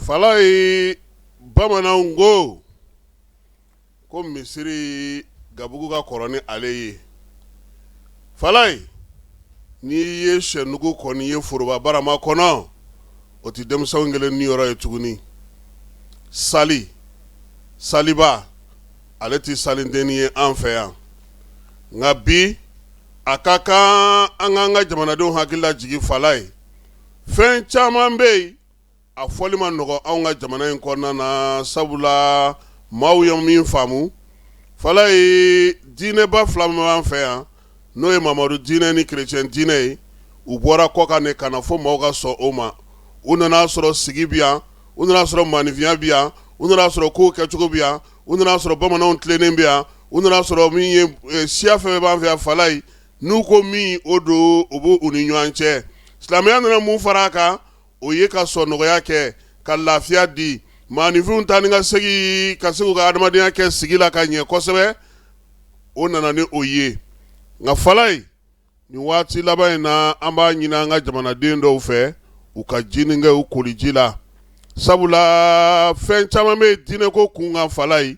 Falayi, bamananw ko ko misiri gabugu ka kɔrɔ ni ale ye. Falayi, n'i ye sɛnugu kɔni ye foroba barama kɔnɔ, o tɛ denmisɛnw kelen niyɔrɔ ye tuguni. Sali saliba, ale tɛ salidennin ye an fɛ yan, nka bi a ka kan an k'an ka jamanadenw hakili lajigin. Falayi, fɛn caman bɛ yen, a fɔli ma nɔgɔ anw ka jamana in kɔnɔna na, sabula maaw ye min faamu. Falayi, diinɛba fila min b'an fɛ yan, n'o ye Mamadu diinɛ ni kerecɛn diinɛ ye, u bɔra kɔkan de ka na fo maaw ka sɔn o ma. U nana sɔrɔ sigi bi yan, u nana sɔrɔ maaninfinya bi yan, u nana sɔrɔ kow kɛcogo bi yan, u nana sɔrɔ bamananw tilennen bi yan, u nana sɔrɔ min ye siya fɛn b'an fɛ yan. Falayi, n'u ko min o don, u b'u ni ɲɔgɔn cɛ. Silamɛya nana mun fara a kan? O ye ka sɔn nɔgɔya kɛ, ka lafiya di maaninfinw ta ni ka segin ka se k'u ka adamadenya kɛ sigi la ka ɲɛ kosɛbɛ. O nana ni o ye. Nka Falayi, nin waati laban in na, an b'a ɲini an ka jamanaden dɔw fɛ, u ka jinin kɛ u koliji la, sabula fɛn caman bɛ diinɛko kunkan. Falayi,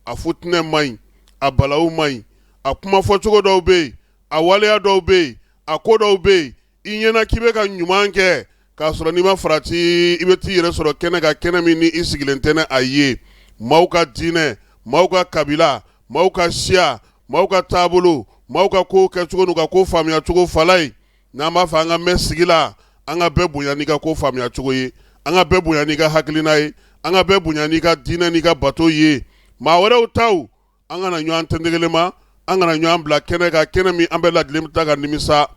a futinɛ man ɲi, a balawu man ɲi, a kuma fɔcogo dɔw bɛ yen, a waleya dɔw bɛ yen, a ko dɔw bɛ yen, i ɲɛna k'i bɛ ka ɲuman kɛ, k'a sɔrɔ n'i ma farati, i bɛ t'i yɛrɛ sɔrɔ kɛnɛ kan, kɛnɛ min ni i sigilen tɛ ni a ye. Maaw ka diinɛ, maaw ka kabila, maaw ka siya, maaw ka taabolo, maaw ka ko kɛcogo n'u ka ko faamuya cogo. Falayi, n'an b'a fɛ an ka mɛn sigi la, an ka bɛɛ bonya n'i ka ko faamuya cogo ye, an ka bɛɛ bonya n'i ka hakilina ye, an ka bɛɛ bonya n'i ka diinɛ n'i ka bato ye. Maa wɛrɛw taw, an kana ɲɔgɔn tɛntɛgɛlɛma, an kana ɲɔgɔn bila kɛnɛ kan, kɛnɛ min an bɛɛ lajɛlen bɛ taa ka nimisa.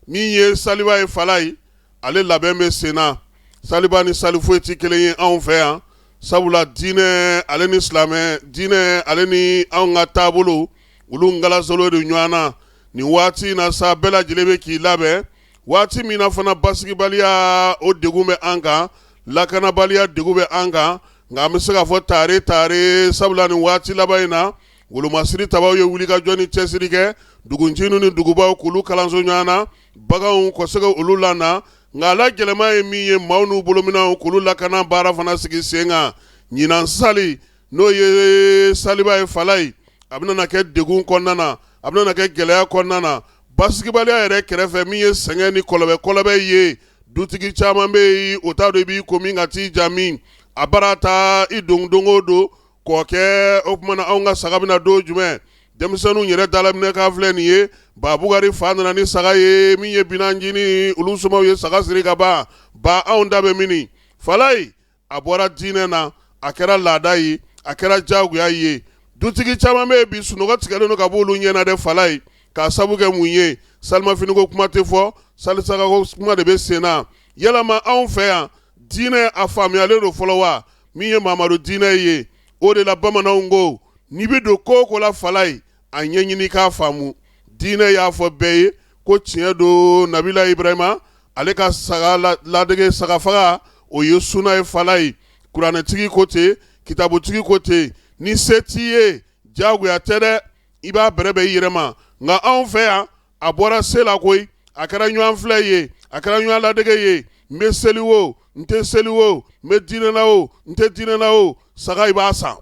Min ye saliba ye, Falayi, ale labɛn bɛ sen na. Saliba ni sali foyi tɛ kelen ye anw fɛ yan, sabula diinɛ ale ni silamɛ diinɛ ale ni anw ka taabolo, olu ngalasolo de ɲɔgɔn na. Nin waati in na sa, bɛɛ lajɛlen bɛ k'i labɛn. Waati min na fana basigibaliya o degun bɛ an kan, lakanabaliya degun bɛ an kan, nka an bɛ se k'a fɔ tare tare, sabula nin waati laban in na, wolomasiri tabaw ye wulikajɔ ni cɛsiri kɛ duguncinin ni dugubaw k'olu kalanso ɲɔgɔn na, baganw ka se olu lana. Nka a la gɛlɛman ye min ye, maaw n'u bolominɛnw k'olu lakana baara fana sigi sen kan. Ɲinan sali, n'o ye saliba ye, Falayi, a bɛna kɛ degun kɔnɔna na, a bɛna kɛ gɛlɛya kɔnɔna na, basigibaliya yɛrɛ kɛrɛfɛ, min ye sɛgɛn ni kɔlɔbɛ kɔlɔbɛ ye. Dutigi caman bɛ yen, o t'a dɔn i b'i ko min ka t'i ja min a bara taa i don don o don kɔkɛ. O tuma na, anw ka saga bɛna don jumɛn? Denmisɛnninw yɛrɛ dalaminɛ kan filɛ nin ye. Babukari fa nana ni saga ye, min ye binanjinin, olu somaw ye saga siri ka ban. Ba, anw da bɛ min? Falayi, a bɔra diinɛ na, a kɛra laada ye, a kɛra jagoya ye. Dutigi caman bɛ yen bi, sunɔgɔ tigɛlen don ka bɔ olu ɲɛ na dɛ, Falayi, k'a sabu kɛ mun ye? Salimafiniko kuma tɛ fɔ, salisagako kuma de bɛ sen na. Yalama anw fɛ yan, diinɛ a faamuyalen don fɔlɔ wa? Min ye Mamadu diinɛ ye, o de la bamananw ko n'i bɛ don ko o ko la, Falayi, a ɲɛɲini k'a faamu. Diinɛ y'a fɔ bɛɛ ye ko tiɲɛ don, Nabila Ibrahima ale ka saga ladege, saga faga, o ye suna ye. Falayi, kuranɛtigi ko ten, kitabutigi ko ten. Ni se t'i ye, jagoya tɛ dɛ, i b'a bɛrɛbɛn i yɛrɛ ma. Nka anw fɛ yan, a bɔra se la koyi, a kɛra ɲɔgɔn filɛ ye, a kɛra ɲɔgɔn ladege ye. N bɛ seli o, n tɛ seli o, n bɛ diinɛ na o, n tɛ diinɛ na o, saga i b'a san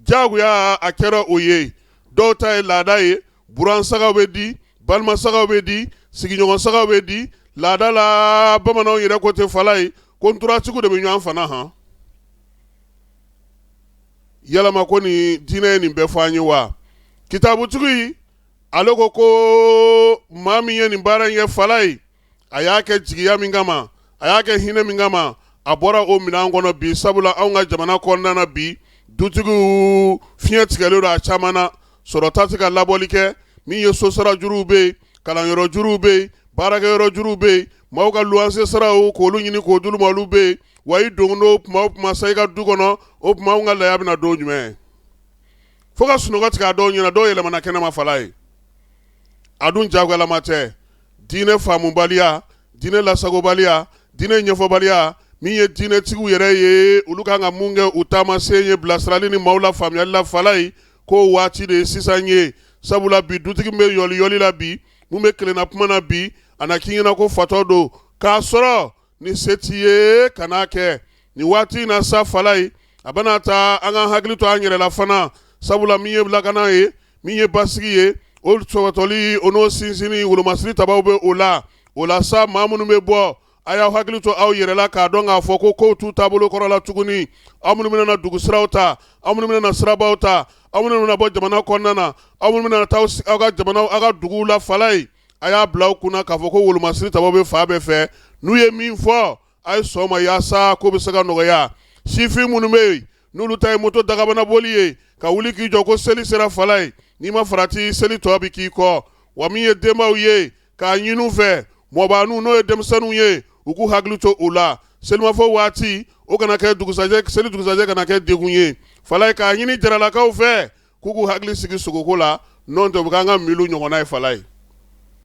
jagoya. A kɛra o ye. Dɔw ta ye laada ye, buran sagaw bɛ di, balima sagaw bɛ di, sigiɲɔgɔn sagaw bɛ di laada la. Bamananw yɛrɛ ko ten, Falayi, ko nturatigiw de bɛ ɲɔgɔn fana han. Yalama ko nin diinɛ ye nin bɛɛ fɔ an ye wa? Kitabutigi ale ko ko maa min ye nin baara in kɛ, Falayi, a y'a kɛ jigiya min kama, a y'a kɛ hinɛ min kama, a bɔra o minɛn kɔnɔ bi, sabula anw ka jamana kɔnɔna na bi, dutigiw fiɲɛ tigɛlen don a caman na, sɔrɔta tɛ ka labɔli kɛ. Min ye sosara juruw bɛ yen, kalanyɔrɔ juruw bɛ yen, baarakɛyɔrɔ juruw bɛ yen, maaw ka luwanse saraw k'olu ɲini k'o d'olu ma, olu bɛ yen. Wa i don o tuma o tuma sa i ka du kɔnɔ, o tuma anw ka laya bɛna don jumɛn? Fo ka sunɔgɔ tigɛ a dɔw ɲɛna, dɔw yɛlɛmana kɛnɛma. Falayi, a dun jagoyalama tɛ. Diinɛ faamubaliya, diinɛ lasagobaliya, diinɛ ɲɛfɔbaliya, min ye diinɛtigiw yɛrɛ ye, olu kan ka mun kɛ u taamasen ye bilasirali ni maaw la faamuyali la, Falayi, k'o waati de ye sisan ye. Sabula bi, dutigi bɛ yɔliyɔli la bi, mun bɛ kelenna kuma na bi, a na k'i ɲɛna ko fatɔ don, k'a sɔrɔ Ni se t'i ye, kan'a kɛ. Nin waati in na sa Falayi, a bɛna taa an ka hakili to an yɛrɛ la fana, sabula min ye lakana ye, min ye basigi ye, o sɔgɔtɔli, o n'o sinsinni, wolomasiri tabaw bɛ o la. O la sa, maa minnu bɛ bɔ, a y'aw hakili to aw yɛrɛ la k'a dɔn k'a fɔ ko kow t'u taabolo kɔrɔ la tuguni. Aw minnu bɛna na dugu siraw ta, aw minnu bɛna na sirabaw ta, aw minnu bɛna bɔ jamana kɔnɔna na, aw minnu bɛna taa aw ka jamana, aw ka duguw la Falayi, a y'a bila aw kunna k'a fɔ ko wolomasiri tabaw bɛ fan bɛɛ fɛ. N'u ye min fɔ, a ye sɔn ma yaasa ko bɛ se ka nɔgɔya. Sifin minnu bɛ yen n'olu ta ye moto dagabana boli ye ka wuli k'i jɔ ko seli sera Falayi, n'i ma farati seli tɔ bɛ k'i kɔ. Wa min ye denbaw ye, k'a ɲini u fɛ, mɔbaninw n'o ye denmisɛnninw ye, u k'u hakili to u la selimafo waati, o kana kɛ dugusajɛ, seli dugusajɛ kana kɛ degun ye Falayi. K'a ɲini jaralakaw fɛ k'u k'u hakili sigi sogoko la, n'o tɛ u bɛ k'an ka milu ɲɔgɔnna ye Falayi.